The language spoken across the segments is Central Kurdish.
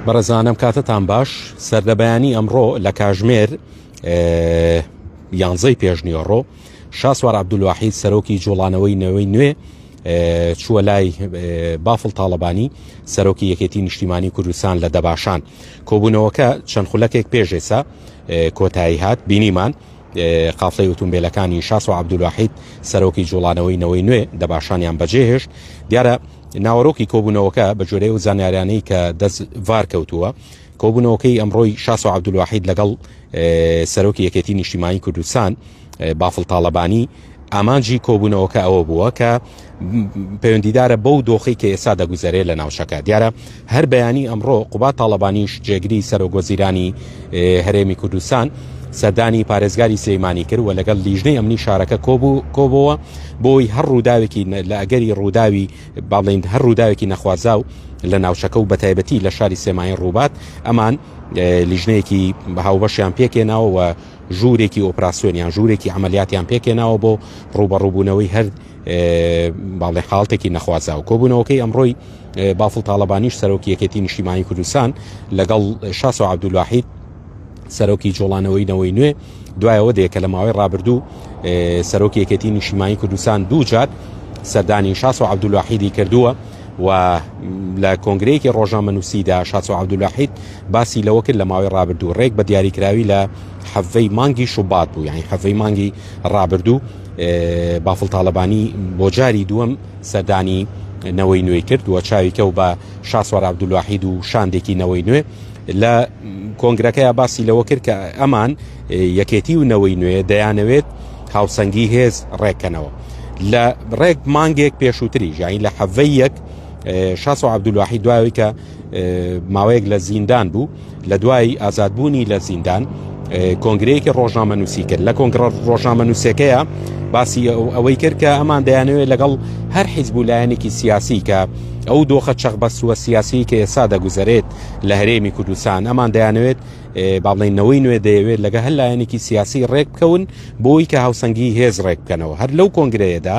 بەڕێزان ئەم کاتەتان باش سەرلەبەیانی ئەمڕۆ لە کاژمێر یانزەی پێشنیۆڕۆ شاسوار عبدولواحید سەرۆکی جوڵانەوەی نەوەی نوێ چووە لای بافڵ تاڵەبانی سەرۆکی یەکێتی نیشتیمانی کوردستان لە دەباشان کۆبوونەوەکە چەند خولەکێک پێشێسا کۆتایی هات بینیمان قافلەی ئۆتۆمبیلەکانی شاسو عبدولواحید سەرۆکی جوڵانەوەی نەوەی نوێ دەباشانیان بەجێهێشت دیارە ناوەرۆکی کۆبوونەوەکە بە جۆرەی و زانیاریانەی کە دەست ڤار کەوتووە کۆبوونەوەکەی ئەمڕۆی شاسو عبدولواحید لەگەڵ سەرۆکی یەکێتی نیشتیمانی کوردستان بافڵ تاڵەبانی ئامانجی کۆبوونەوەکە ئەوە بووە کە پەیوەندیدارە بەو دۆخی کە ئێستا دەگوزەرێ لە ناوچەکە دیارە هەر بەیانی ئەمڕۆ قوباد تاڵەبانیش جێگری سەرۆک وەزیرانی هەرێمی کوردستان سەردانی پارێزگاری سلەیمانی کرد و لەگەڵ لیژنەی ئەمنی شارەکە کۆبوو کۆبەوە بۆی هەر ڕووداوێکی لە ئەگەری ڕووداوی باڵین هەر ڕووداوێکی نەخوازاو لە ناوچەکە و بەتایبەتی لە شاری سلێمانی ڕووبات ئەمان لیژنەیەکی هاوبەشیان پێکێناوە و ژوورێکی ئۆپراسیۆن یان ژوورێکی عملیاتیان پێکێناوە بۆ ڕوبەڕووبوونەوەی هەر باڵێ حاڵتێکی نەخوازاو کۆبوونەوەکەی ئەمڕۆی بافڵ تاڵەبانیش سەرۆکی یەکێتی نیشتیمانی کوردستان لەگەڵ شاسۆ عەبدولواحید سەرۆکی جۆڵانەوەی نەوەی نوێ دوایەوە دێ کە لە ماوەی ڕابردوو سەرۆکی یەکێتی نیشتیمانی کوردستان دوو جار سەردانی شاسۆ عەبدولواحیدی کردووە و لە کۆنگرەیەکی ڕۆژنامەنووسیدا شاسۆ عەبدولواحید باسی لەوە کرد لە ماوەی ڕابردوو ڕێک بە دیاریکراوی لە حەڤەی مانگی شوبات بوو یانی حەڤەی مانگی ڕابردوو بافڵ تاڵەبانی بۆ جاری دووەم سەردانی نەوەی نوێی کرد و چاوی کەو بە شاسوار عەبدولواحید و شاندێکی نەوەی نوێ لە کۆنگرەکەیا باسی لەوە کرد کە ئەمان یەکێتی و نەوەی نوێ دەیانەوێت هاوسەنگی هێز ڕێککەنەوە لە ڕێک مانگێک پێشووتری ژین لە حەڤەی یەک شاسۆ عەبدولواحید دوایەوەی کە ماوەیەک لە زیندان بوو لە دوای ئازادبوونی لە زیندان کۆنگرەیەکی ڕۆژنامەنووسی کرد لە کۆنگرە ڕۆژنامەنووسەکەیە باسی ئەوەی کرد کە ئەمان دەیانەوێت لەگەڵ هەر حیزب و لایەنێکی سیاسی کە ئەو دۆخە چەقبەستووە سیاسی کە ئێستا دەگوزەرێت لە هەرێمی کوردستان ئەمان دەیانەوێت با بڵێین نەوەی نوێ دەیەوێت لەگە هەر لایەنێکی سیاسی ڕێک بکەون بۆی کە هاوسەنگی هێز ڕێک بکەنەوە هەر لەو کۆنگرەیەدا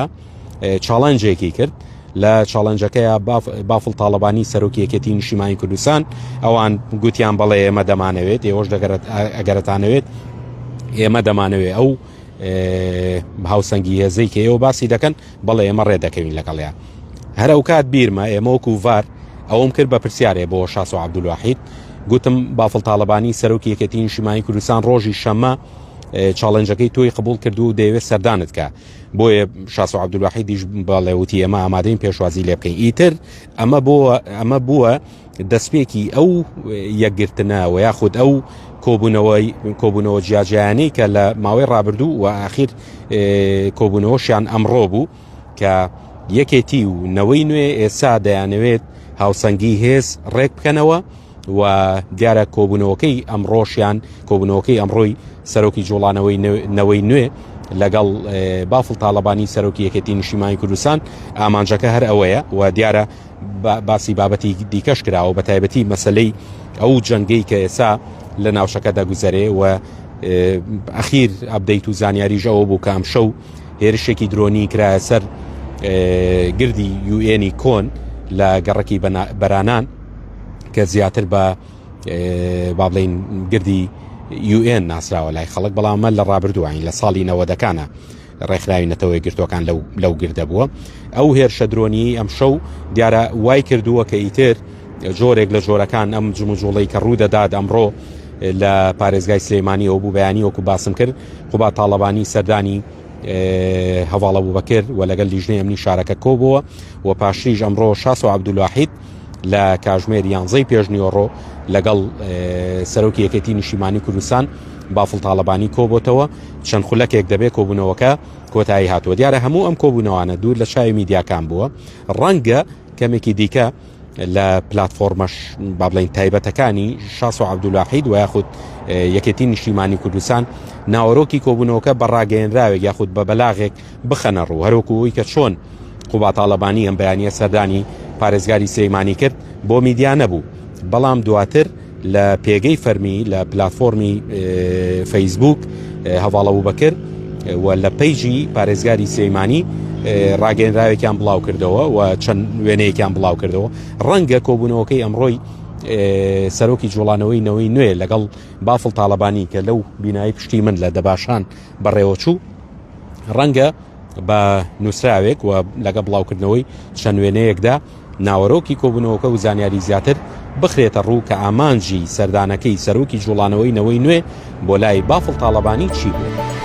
چاڵنجێکی کرد لە چاڵنجەکەیا بافڵ تاڵەبانی سەرۆکی یەکێتی نیشتیمانی کوردستان ئەوان گوتیان بەڵێ ئێمە دەمانەوێت ئێوەش ئەگەرەتانەوێت ئێمە دەمانەوێت ئەو هاوسەنگی هێزەی کە ئێوە باسی دەکەن بەڵێ ئێمە ڕێ دەکەوین لەگەڵیان هەر ئەو کات بیرمە ئێمە وەکو ڤار ئەوم کرد بە پرسیارێ بۆ شاسۆ عەبدولواحید گوتم بافڵ تاڵەبانی سەرۆکی یەکێتی نیشتیمانی کوردستان ڕۆژی شەممە چاڵنجەکەی تۆی قبول کردو و دەیەوێت سەردانت کە بۆیە شاسۆ عەبدولواحیدیش بەڵێ وتی ئێمە ئامادەین پێشوازی لێ بکەین ئیتر ئەمە بۆ ئەمە بووە دەستپێکی ئەو یەکگرتنە و یاخود ئەو کۆبوونەوەی کۆبوونەوە جیاجیانەی کە لە ماوەی ڕابردوو و ئاخیر کۆبوونەوەشیان ئەمڕۆ بوو کە یەکێتی و نەوەی نوێ ئێستا دەیانەوێت هاوسەنگی هێز ڕێک بکەنەوە و دیارە کۆبوونەوەکەی ئەمڕۆشیان کۆبوونەوەکەی ئەمڕۆی سەرۆکی جوڵانەوەی نەوەی نوێ لەگەڵ بافڵ تاڵەبانی سەرۆکی یەکێتی نیشتیمانی کوردستان ئامانجەکە هەر ئەوەیە و دیارە باسی بابەتی دیکەش کراوە بە تایبەتی مەسلەی ئەو جەنگەی کە ئێسا لە ناوچەکە دەگوزەرێ و ئەخیر ئەبدەیت و زانیاریش ئەوە بوو کە ئەمشەو هێرشێکی درۆنی کرایە سەر گردی یوئێنی کۆن لە گەڕەکی بەرانان کە زیاتر بە با بڵین گردی یوئێن ناسراوە لای خەڵک بەڵام لە ڕابردووین لە ساڵی نەوەدەکانە ڕێکخراوی نەتەوە یەکگرتووەکان لەو لەو گردە بووە ئەو هێرشە درۆنیی ئەمشەو دیارە وای کردووە کە ئیتر جۆرێک لە جۆرەکان ئەم جموجوڵەی کە ڕوو دەدات ئەمڕۆ لە پارێزگای سلەیمانیەوە بوو بەیانی وەکو باسم کرد قوبا تاڵەبانی سەردانی هەواڵە بوو بەکرد و لەگەل لیژنەی ئەمنی شارەکە کۆبووە و پاشتریش ئەمڕۆ شاسۆ عەبدولواحید لە کاژمێر یانزەی پێشنیۆڕۆ لەگەڵ سەرۆکی یەکێتی نیشتیمانی کوردستان بافڵ تاڵەبانی کۆبۆتەوە چەند خولەکێک دەبێت کۆبوونەوەکە کۆتایی هاتووە دیارە هەموو ئەم کۆبوونەوانە دوور لە چاوی میدیاکان بووە ڕەنگە کەمێکی دیکە لە پلتفۆرمەش با بڵین تایبەتەکانی شاسۆ عەبدولواحید و یاخود یەکێتی نیشتیمانی کوردستان ناوەرۆکی کۆبوونەوەکە بە ڕاگەیەنراوێک یاخود بە بەلاغێک بخەنە ڕوو هەروەکو ئەوی کە چۆن قوبا تاڵەبانی ئەم بەیانیە سەردانی پارێزگاری سلەیمانی کرد بۆ میدیا نەبوو بەڵام دواتر لە پێگەی فەرمی لە پلاتفۆرمی فەیسبوک هەواڵ ئەبوبەکر و لە پەیجی پارێزگاری سلەیمانی ڕاگەیەنراوێکیان بڵاو کردەوە و چەند وێنەیەکیان بڵاو کردەوە ڕەنگە کۆبوونەوەکەی ئەمڕۆی سەرۆکی جوڵانەوەی نەوەی نوێ لەگەڵ بافڵ تاڵەبانی کە لەو بینایی پشتی من لە دەباشان بەڕێوەچوو ڕەنگە بە نووسراوێک و لەگە بڵاوکردنەوەی چەند وێنەیەکدا ناوەرۆکی کۆبوونەوەکە و زانیاری زیاتر بخرێتە ڕوو کە ئامانجی سەردانەکەی سەرۆکی جوڵانەوەی نەوەی نوێ بۆ لای بافڵ تاڵەبانی چی بوو.